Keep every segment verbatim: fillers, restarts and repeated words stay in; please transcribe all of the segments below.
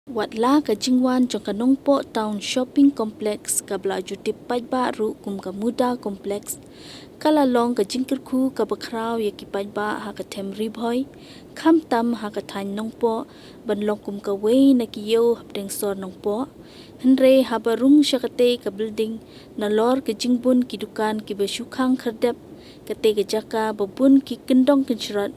Wat la ka jingwan jong ka Nongpoh Town Shopping Complex kaba la ju tip paidbah ruh kum ka Muda Complex, ka la long ka jingkyrkhu kaba khraw ïa ki paidbah ha ka them Ri Bhoi, khamtam ha ka thaiñ Nongpoh, ban long kum kawei na ki ïew hapdeng sor Nongpoh. Hynrei haba rung sha katei ka building, nalor ka jingbun ki dukan kiba shu khang khyrdep, katei ka jaka ba bun ki kyndong kynshrot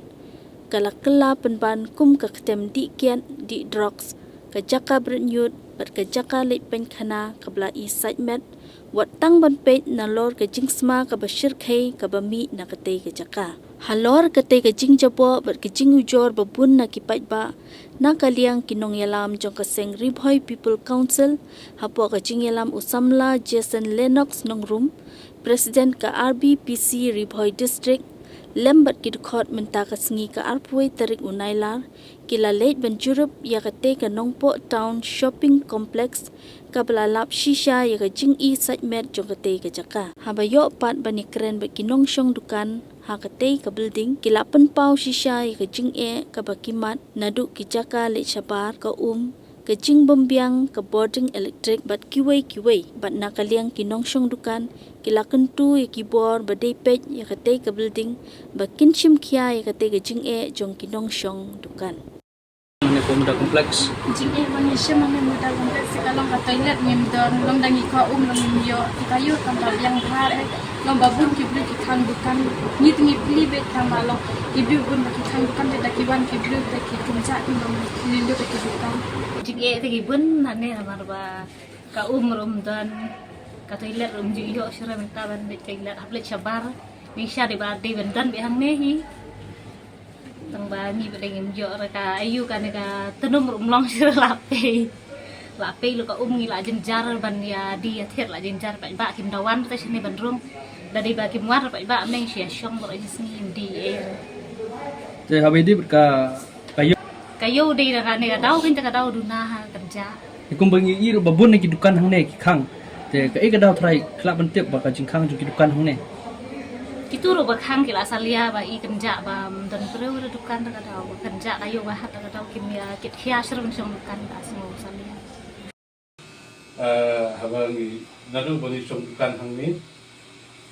ka la kylla pynban kum ka ktem dih kiad dih drugs, ka jaka bret ñiut bad ka jaka leit paikhana kaba la i sait met, wat tang ban peit nalor ka jingsma kaba shyrkhei kaba mih na katei ka jaka. Halor katei ka jingjaboh bad ka jingujor ba bun na ki paidbah, na ka liang ki nongïalam jong ka seng Ri Bhoi People Council, hapoh ka jingïalam u samla Jason Lennox Nongrum, President ka R B P C Ri Bhoi District, lem bad ki dkhot mynta ka sngi ka arphew tarik u Nailar, ki la leit ban jurip ïa katei ka Nongpoh Town Shopping Complex, kaba la lap shisha ïa ka jing-i sait met jong katei ka jaka. Haba ïoh pat ban ïakren bad ki nongshong dukan ha katei ka building, ki la pynpaw shisha ïa ka jingeh kaba ki mad naduh ki jaka leit shabar, ka um, ka jingbymbiang ka bording elektrik bad kiwei kiwei, bad na ka liang ki nongshong dukan ki la kyntu ïa ki bor ba dei peit ïa katei ka building, ba kin shim khia ïa katei ka jingeh jong ki nongshong dukan. Mane ko Muda Complex. Jingeh ba ngi shim ha Muda Complex ka long ka toilet ngim don, long da ngi kwah um long ngim ïoh, ka ïoh tang ba biang bha, long ba bun ki briew ki khang dukan, ngi te ngi plie beit tang ba long ki briew bun ba ki khang dukan te da ki wan ki briew te ki kynjah ki long ki lyndet ki dukan. Jingeh te ki bun nane namar ba ka um ruh um don, ka toilet ruh um ju ïoh, shuh re mynta ban leit toilet hap leit shabar, ngi sha dei ba dei ban don beit hangne hi. Tang ba ngi ba dei ngim ïoh re ka aïu kane ka tnum ruh um long, shuh re la pei. La pei lo ka um, ngi la jynjar ban ïa die ïa thied la jynjar, paidbah kim da wan te shane ban rung. Da dei ba kim wan paidbah, meng shu ïa shong baroh shi sngi im die ei. Te haba ïadei bad ka, ka ïew. Ka ïew dei da kane ka daw, kane ka daw duna ha kynjah. Te kumba ngi ïohi ruh ba bun na ki dukan hangne ki khang. Te kaei ka daw trai khlak ban tip ba ka jingkhang jong ki dukan hangne? Kito ruh ba khang ki la salia ba i kynjah ba, mm, don briew ruh dukan da ka daw, ba kynjah ka ïew ba hat da ka daw, kim ïa kit khia shuh re ban shong dukan, ka sngew salia. Eh, haba ngi naduh ba ngi shong dukan hangne,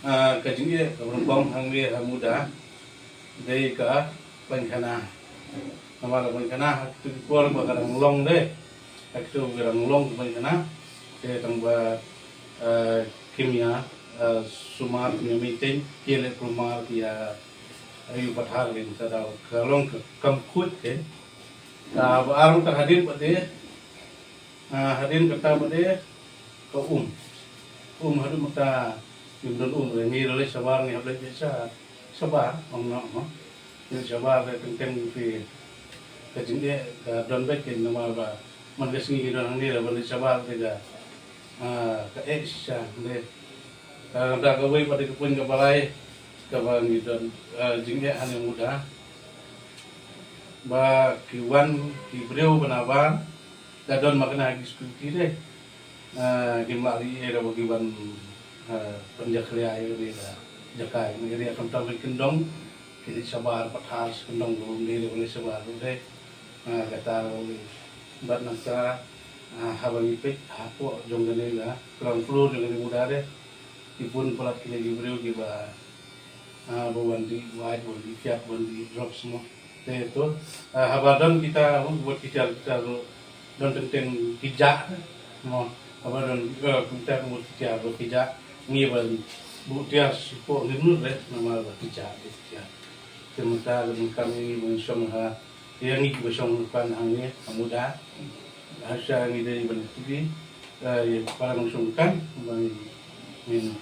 eh, ka jingeh kaba nyngkong hangne ha Muda dei ka paikhana. Namar paikhana ha kito ki por ba ka dang long de, ha kito ka dang long paikhana. Te tang ba, eh, kim ïa, eh, sumar, kim ïa maintain, ki leh kulmar, ki ïa, eh, ïa pathar, ki sa da ka long ka kam khuid te. Ka ba ar ka hadien ba de, ah, hadien kata ba de ka um. Um haduh mynta ngim don um re, ngi leit shabar, ngi hap leit sha shabar, ong noh mo. Ngi leit shabar re teng teng phi ka jingeh ka don beit, ki namar ba man ka sngi ngi don hangne re ban leit shabar te ka, ah, ka eh shisha de. Ah, da kawei pat de ka point kaba lai kaba ngi don, ah, jingeh hangne Muda. Ba ki wan ki briew ba na bar, da don ma kane ki security de. Ah, kim lah ri ïa ba ki wan, ah, pynjakhlia ïa kane ka jaka, ïa kane ka jaka khamtam ki kyndong, ki leit shabar pathar sha kyndong ruh, ym dei ruh ban leit shabar ruh de. Ah, kata ruh bad nangta, ah, haba ngi peit hapoh jong kane ka ground floor jong kane Muda de, ki bun palat kine ki briew kiba, ah, ba wan dih wait, wan dih kiad, wan dih drugs mo. Te to, ah, haba don kita, wat ki tiar kita ruh, don teng teng ki jah mo. Haba don, eh, kita ruh wat ki tiar ruh ki jah. Ngi ban buh tiar shuh ngi nud re, namar ba ki jah ki tiar. Te mynta ka jingkam ngi ban shong ha, ïa ngi kiba shong dukan hangne ha Muda. Hasha ngi dei ban tip, eh, ïa para nongshong dukan ba ngin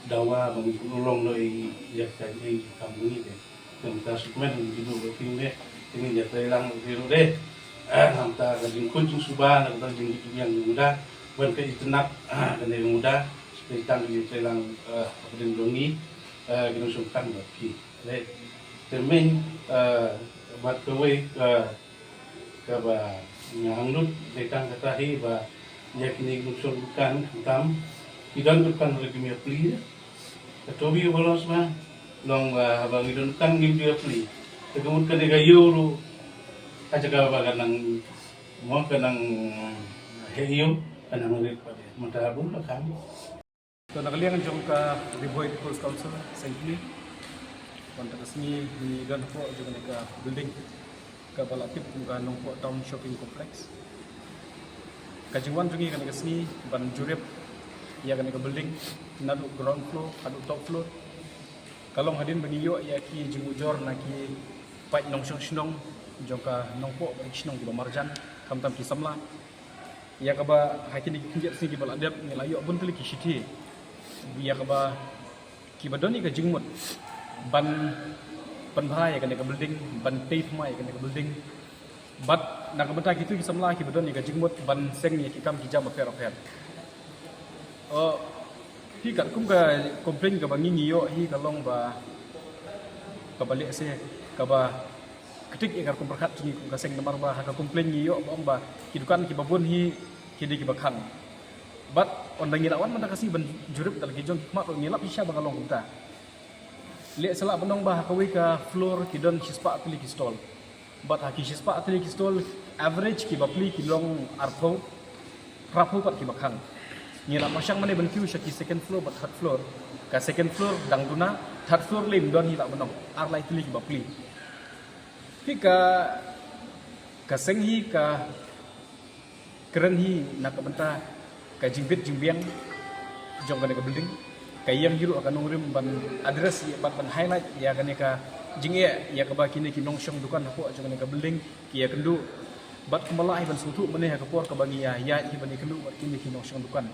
dawa ba ngin pynurlong noh ïa ka jingkam ngi de. Te mynta sukmen ngi duh ba kin de, te ngin ïa trei lang ruh de. Eh, na mynta ka jingkhuid jingsuba, na ka jingkhuid jingbiang jong Muda, ban ka itynnad, ah, kane Muda, te tang ka jingtrei lang, eh, hapdeng jong ngi, eh, ki nongshong dukan bad ki. Te, te meng, eh, bad kawei, eh, kaba nga angnud, dei tang kata hi ba ïa kine ki nongshong dukan khamtam ki don dukan ruh kim ïa plie. Kato ba ïa ba los ba long ba haba ngi don dukan ngim ju ïa plie. Te ka mut kane ka ïew ruh ka jaka ba ka nang Mo ka nang heh ïew, ka nang rit pat ïa. Mynta bun la khang. To na ka liang jong ka Ri Bhoi People's Council, Seng Kmie. Mynta ka sngi ngi don hapoh jong kane ka building kaba la tip kum ka Nongpoh Town Shopping Complex. Ka jingwan jong ngi kane ka sngi ban jurip ïa kane ka building naduh ground floor haduh top floor. Ka long hadien ba ngi ïoh ïa ki jingujor na ki paid nongshong shnong jong ka Nongpoh bad ki shnong kiba marjan, khamtam ki samla. Ïa kaba ha kine ki khyndiat sngi kiba la dep ngi la ïoh bun tylli ki shithi ïa kaba kiba don ïa ka jingmut ban pynbha ïa kane ka building, ban tei thymmai ïa kane ka building. Bad na ka bynta kito ki samla kiba don ïa ka jingmut ban seng ïa ki kam ki jam bapher bapher. Oh, hi katkum ka complaint kaba ngi ngi ïoh hi ka long ba kaba lehse kaba ktik ïa ka rukom pyrkhat jong ngi kum ka seng namar ba ha ka complaint ngi ïoh ba ong ba ki dukan kiba bun hi ki dei kiba khang. Bad ynda ngi la wan mynta ka sngi ban jurip da la ki jong ki khmat ruh ngi lap shisha ba ka long kumta. Lehse lah ban ong ba ha kawei ka floor ki don shispah tylli ki stall. Bad ha ki shispah tylli ki stall average ki bapli ki long arphew, phraphew pat kiba khang. Ngi la pyrshang mane ban kiew sha ki second floor bad third floor. Ka second floor dang duna, third floor lei ym don hi lah ban ong. Ar lai tylli ki bapli. Phi ka, ka seng hi ka kren hi na ka bynta ka jingbit jingbiang jong kane ka building. Ka ïeng hi ruh ha ka nongrim ban address ïa, ban, ban highlight ïa kane ka jingeh ïa kaba kine ki nongshong dukan hapoh jong kane ka building ki ïakynduh. Bad kumba lah hi ban sngewthuh mynne ha ka por kaba ngi ïa ïaid hi ban ïakynduh bad kine ki nongshong dukan.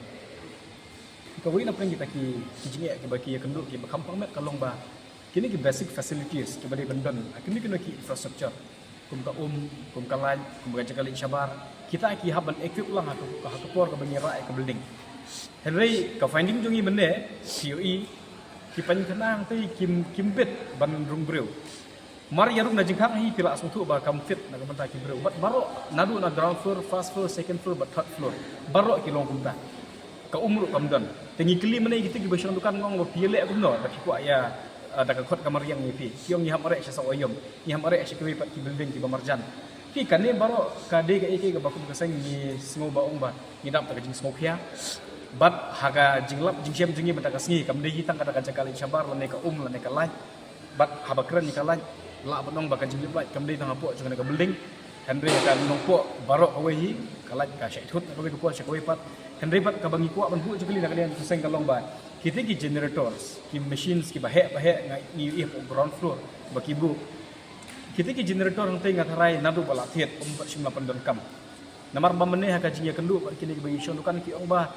Kawei na pdeng kita ki, ki jingeh kiba ki ïakynduh kiba kham pang met ka long ba kine ki basic facilities kiba dei ban don ha kine kine ki infrastructure kum ka um, kum ka lait, kum ka jaka leit shabar, kita ki hap ban equip lang ha ka, ha ka por kaba ngi rah ïa ka building. Hynrei ka finding jong ngi mynne, P O E, ki pynkhana hangtei kim, kim bit ban rung briew. Mar ïa rung na jingkhang hi phi lah sngewthuh ba kam fit na ka bynta ki briew. Bad baroh naduh na ground floor, first floor, second floor bad third floor, baroh ki long kumta. Ka um ruh kam don. Te ngi kylli mynne kita kiba shong dukan, nga ong ba phi ïaleh kumno da phi kwah ïa, ah, da ka khot ka mariang ïa phi. Ki ong ngi hap mareh sha Sohiong, ngi hap mareh sha kiwei pat ki building kiba marjan. Phi kane baroh ka dei kaei kaei kaba kum ka seng ngi sngew ba ong ba ngi dap da ka jingsngewkhia. Bad ha ka jinglap jingshem jong ngi mynta ka sngi kam dei hi tang ka da ka jaka leit shabar lane ka um lane ka lait. Bad haba kren ïa ka lait, lah ban ong ba ka jinglip lait kam dei tang hapoh jong kane ka building. Hynrei ka Nongpoh baroh kawei hi, ka lait ka shait thut na kawei ka por sha kawei pat. Hynrei bad kaba ngi kwah ban buh jingkylli na ka liang jong ka seng ka long ba kita ki generators, ki machines kiba heh ba heh nga ngi ïohi hapoh ground floor ba ki buh. Kita ki generator hangtei nga tharai naduh ba la thied ym pat shym la pyndonkam. Namar ba mynne ha ka jingïakynduh bad kine kiba ngi shong dukan ki ong ba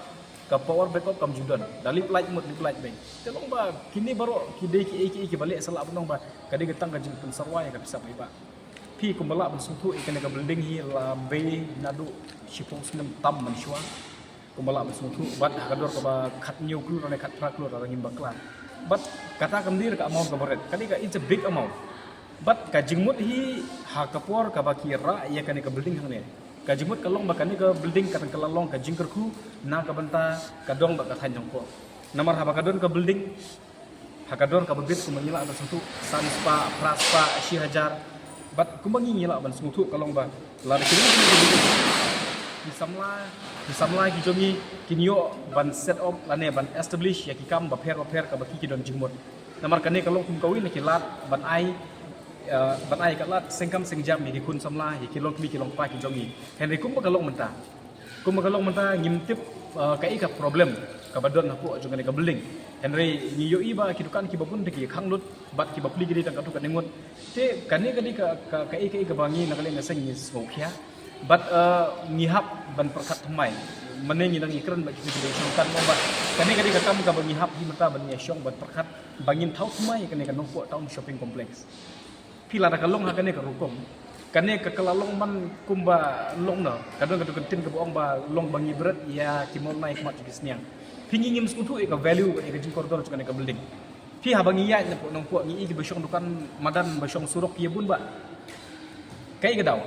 ka power backup kam ju don. Da lip lait mut lip lait beit. Te long ba kine baroh ki dei kiei kiei kiba leh sa lah ban ong ba ka dei ka tang ka jingpynsarwai ïa ka pisa paidbah. Phi kumba lah ban sngewthuh ïa kane ka building hi la bei naduh shiphew snem tam mynshuwa. Kumba lah ban sngewthuh bad ha ka dor kaba khathynñiew klur ne khatphra klur lada ngim bakla. Bad kata kam dei ka amount kaba rit. Ka dei ka, it's a big amount. Bad ka jingmut hi ha ka por kaba ki rah ïa kane ka building hangne, ka jingmut ka long ba kane ka building ka dang ka la long ka jingkyrkhu na ka bynta ka dong bad ka thaiñ Nongpoh. Namar haba ka don ka building ha ka dor kaba bit kumba ngi lah ban sngewthuh san spah, phra spah, shi hajar. Bad kumba ngi ngi lah ban sngewthuh ka long ba lada ki, ki samla, ki samla ki jong ngi kin ïoh ban set up lane ban establish ïa ki kam bapher bapher kaba ki ki don jingmut. Namar kane ka long kum kawei na ki lad ban ai, eh, ban ai ka lad sengkam sengjam ïa ki khun samla, ïa ki longkmie ki longkpa ki jong ngi. Hynrei kumba ka long mynta, kumba ka long mynta ngim tip, eh, kaei ka problem kaba don hapoh jong kane ka building. Hynrei ngi ïohi ba ki dukan kiba bun te ki khang lut bad kiba plie ki dei tang katto katne ngut. Te kane ka dei ka, ka, kaei kaei kaba ngi na ka liang ka seng ngi sngewkhia. Bad, eh, ngi hap ban pyrkhat thymmai. Mynne ngi dang ïakren bad kito kiba ïashong dukan, bad kane ka dei ka kam kaba ngi hap hi mynta ban ïashong ban pyrkhat ba ngin thaw thymmai kane ka Nongpoh Town Shopping Complex. Phi, lada ka long ha kane ka rukom, kane ka, ka la long man kumba long na ka don ka, don ka ktien kaba ong ba long ba ngi bret ïa ki mawlai khmat jong ki sniang. Phi, ngi ngim sngewthuh ïa ka value ïa ka jingkordor jong kane ka building. Phi, haba ngi ïaid na Nongpoh ngi i kiba shong dukan madan ba shong surok ïa bun ba. Kaei ka daw?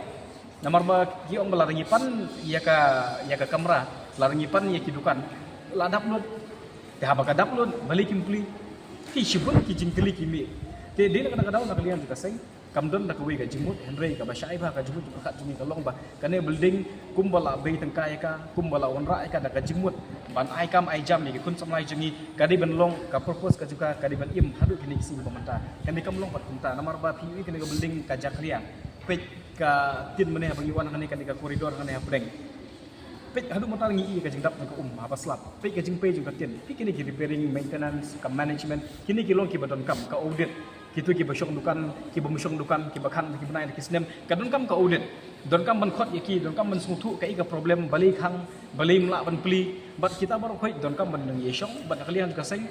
Namar ba ki ong ba lada ngi pan ïa ka, ïa ka kamra, lada ngi pan ïa ki dukan, la dap lut. Te haba ka dap lut, balei kim plie? Te shibun ki jingkylli ki mih. Te dei na kata ka daw na ka liang jong ka seng Kam don da kawei ka jingmut, hynrei kaba shai bha ka jingmut jingpyrkhat jong ngi ka long ba kane building kumba la bei tyngka ïa ka, kumba la wanrah ïa ka da ka jingmut ban ai kam ai jam ïa ki khun samla jong ngi, ka dei ban long ka purpose ka jong ka, ka dei ban im haduh kine ki sngi ba mynta. Kane kam long pat kumta, namar ba phi ïohi kane ka building ka jakhlia. Peit ka tin mynne haba ngi wan hangne, kane ka corridor hangne hapdeng. Peit haduh mynta ngi ïohi ka jingdap jong ka um haba slap. Peit ka jingpei jong ka tin. Peit kine ki repairing, maintenance, ka management, kine ki long kiba donkam, ka audit. Kito kiba shong dukan, kiba ym shong dukan, kiba khan, kiba nai da ki snem, ka donkam ka audit. Donkam ban khot ïa ki, donkam ban sngewthuh kaei ka problem, balei khang, balei ym lah ban plie. Bad kita baroh khoit donkam ban nang ïashong, bad na ka liang jong ka seng,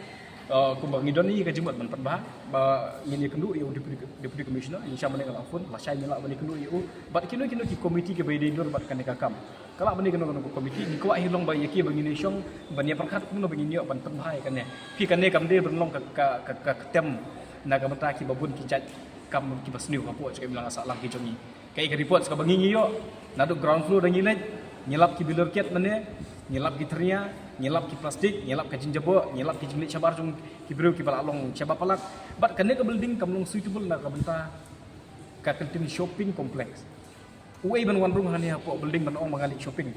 uh, kumba ngi don ïa ka jingmut ban pynbha ba ngin ïakynduh ïa u Deputy, Deputy Commissioner, ïa sha mynne nga la phone, lashai ngi lah ban ïakynduh ïa u. Bad kino kino ki committee kiba ïadei dur bad kane ka kam. Ka lah ban ïa kano kano ka committee, ngi kwah hi long ba ïa ki ba ngin ïashong ban ïapyrkhat kumno ba ngin ïoh ban pynbha ïa kane. Phi, kane kam dei ban long ka, ka, ka, ka ktem na ka bynta kiba bun ki jait kam kiba sniew hapoh jong ka imlang ka sahlang ki jong ngi. Kaei ka report kaba ngi ngi ïoh naduh ground floor da ngi leit, ngi lap ki bilor kiad mynne, ngi lap ki thyrnia, ngi lap ki plastik, ngi lap ka jingjaboh, ngi lap ki jingleit shabar jong ki briew kiba la long shaba palat. Bad kane ka building kam long suitable na ka bynta ka kyntien shopping complex. Uei ban wan rung hangne hapoh building ban ong ba nga leit shopping.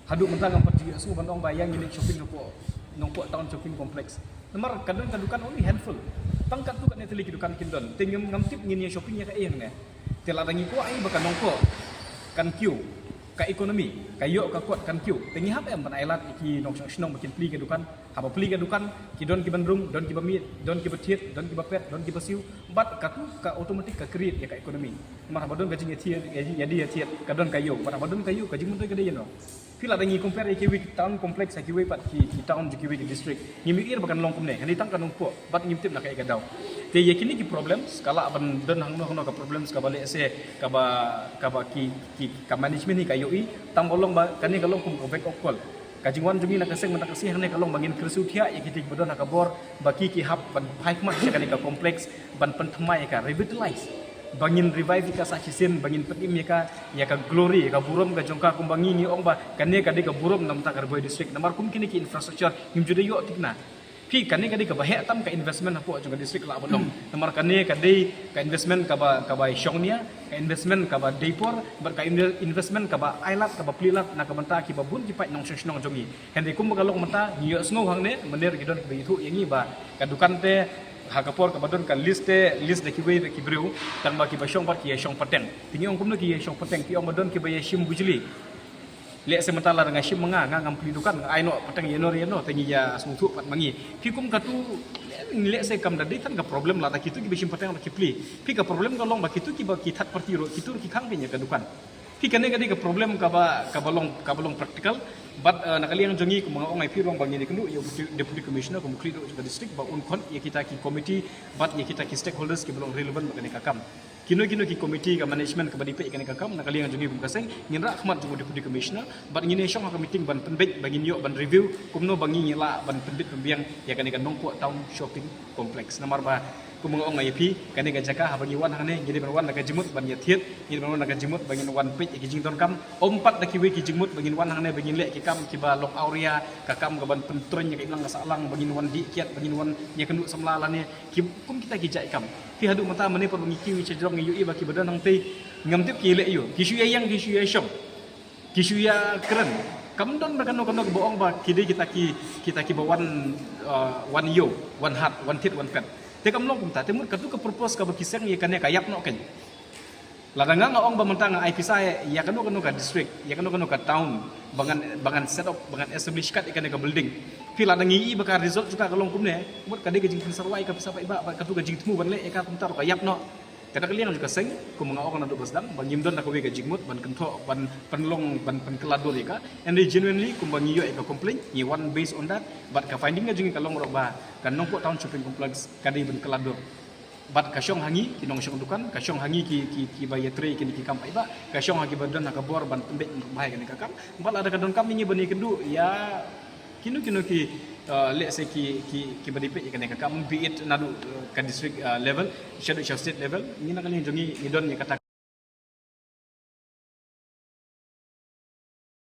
Haduh mynta ngam pat ju ïohsngew ban ong ba ïa ngi leit shopping hapoh Nongpoh Town Shopping Complex. Namar ka don ka dukan only handful. Tang katto katne tylli ki dukan kin don. Te ngam, ngam tip ngin ïa shopping ïa kaei hangne. Te lada ngi kwah ïa ba ka Nongpoh kan kiew, ka economy ka ïoh ka kot kan kiew, te ngi hap em ban ailad ïa ki nongshong shnong ba kin plie ka dukan. Haba plie ka dukan, ki don kiban rung, don kiba miet, don kiba thied, don kiba pet, don kiba siew. Bad katto ka automatic ka create ïa ka economy. Namar haba don ka jingïathied, ïa, ïa, ïathied, ka don ka ïew. Bad haba don ka ïew, ka jingmyntoi ka dei ïano? Phi, lada ngi compare ïa kiwei ki town complex ha kiwei pat ki, ki town jong kiwei ki district, ngim ïohi ba kan long kumne. Hangne tang ka Nongpoh, bad ngim tip na kaei ka daw. Te ïa kine ki problems ka lah ban don hangno hangno ka problems kaba lehse kaba, kaba ki, ki, ka management hi ka ïohi. Tang ba long ba kane ka long kum ka wake up call. Ka jingwan jong ngi na ka seng mynta ka sngi hangne ka long ba ngin kyrsiew thiah ïa kita kiba don ha ka bor ba ki, ki hap ban phai khmat sha kane ka complex, ban pynthymmai ïa ka, revitalize, ba ngin revive ïa ka sa shisien, ba ngin pynim ïa ka, ïa ka glory, ïa ka burom ka jong ka, kumba ngi ngi ong ba kane ka dei ka burom na bynta ka Ri Bhoi District. Namar kum kine ki infrastructure ngim ju dei ïoh thikna. Phi, kane ka dei kaba heh tam ka investment hapoh jong ka district lah ban long. Namar kane ka dei ka investment kaba, kaba shongnia, ka investment kaba dei por, bad ka inve-, investment kaba ailad, kaba plie lad na ka bynta kiba bun ki paid nongshong shnong jong ngi. Hynrei kumba ka long mynta, ngi ïohsngew hangne mynne ki don kiba ïathuh ïa ngi ba ka dukan te ha ka por kaba don ka lease te, lease da kiwei da ki briew, tang ba kiba shong pat ki ïa shong pateng. Te ngi ong kumno ki ïa shong pateng, ki ong ba don kiba ïa shim bujli. Lehse mynta lada nga shim ma nga, nga ngam plie dukan, nga ai noh pateng ïano ïano, te ngi ïa sngewthuh pat ma ngi. Phi, kum katto, lehse kam da dei than ka problem lada kito kiba shim pateng lada ki plie. Phi, ka problem ka long ba kito kiba ki third party ruh, kito ruh ki khang kein ïa ka dukan. Phi, kane ka dei ka problem kaba, kaba long, kaba long practical. Bad, eh, na ka liang jong ngi kumba nga ong ïa phi ruh ba ngin ïakynduh ïa u Deputy, Deputy Commissioner kum u khlieh duh jong ka district ba un khot ïa kita ki committee bad ïa kita ki stakeholders kiba long relevant bad kane ka kam. Kino kino ki committee, ka management kaba dei peit ïa kane ka kam, na ka liang jong ngi kum ka seng ngin rah khmat jong u Deputy Commissioner bad ngin ïa shong ha ka meeting ban pynbeit, ba ngin ïoh ban review kumno ba ngi ngi lah ban pynbit pynbiang ïa kane ka Nongpoh Town Shopping Complex. Namar ba kumba nga ong ïa phi, kane ka jaka haba ngi wan hangne ngi dei ban wan da ka jingmut ban ïathied, ngi dei ban wan da ka jingmut ba ngin wan peit ïa ki jingdonkam, ym pat da kiwei ki jingmut ba ngin wan hangne ba ngin leh ki kam kiba long awria, ka kam kaban pyntroiñ ïa ka imlang ka sahlang, ba ngin wan dih kiad, ba ngin wan ïakynduh samla lane ki, kum kita ki jait kam. Phi, haduh mynta mynne pat ba ngi kiew sha jrong ngi ïohi ba kiba don hangtei ngam tip ki leh aiu, ki shu ïa ïeng, ki shu ïa shong, ki shu ïa kren. Kam don ba kano kano kaba ong ba ki dei kita ki, kita kiba wan, uh, wan ïew, wan hat, wan thied, wan pet. Te kam long kumta, te mut katto ka purpose kaba ki seng ïa kane ka ïap noh kein. Lada nga nga ong ba mynta nga ai pisa ïa kano kano ka district, ïa kano kano ka town, ba ngan, ba ngan set up, ba ngan establish kat ïa kane ka building. Phi, lada ngi ïohi ba ka result jong ka ka long kumne, mut ka dei ka jingpynsyrwa ïa ka pisa paidbah, bad katto ka jingthmu ban leh ïa ka kumta ruh ka ïap noh. Te na ka liang jong ka seng, kumba nga ong naduh ba sdang, ba ngim don da kawei ka jingmut ban kynthoh, ban pynlong, ban pynkylla dur ïa ka. Hynrei genuinely kumba ngi ïoh ïa ka complaint, ngi wan based on that. Bad ka finding ka jong ngi ka long ruh ba ka Nongpoh Town Shopping Complex ka dei ban kylla dur. Bad ka shong ha ngi ki nongshong dukan, ka shong ha ngi ki, ki, kiba ïatrei kine ki kam paidbah, ka shong ha kiba don ha ka bor ban pynbeit ban pynbha ïa kane ka kam. Bad lada ka donkam ïa ngi ban ïakynduh ïa kino kino ki, uh, let's say ki, ki, kiba dei peit ïa kane ka kam, be it naduh, uh, ka district, uh, level, shaduh sha state level, ngi na ka liang jong ngi ngi don ïa kata.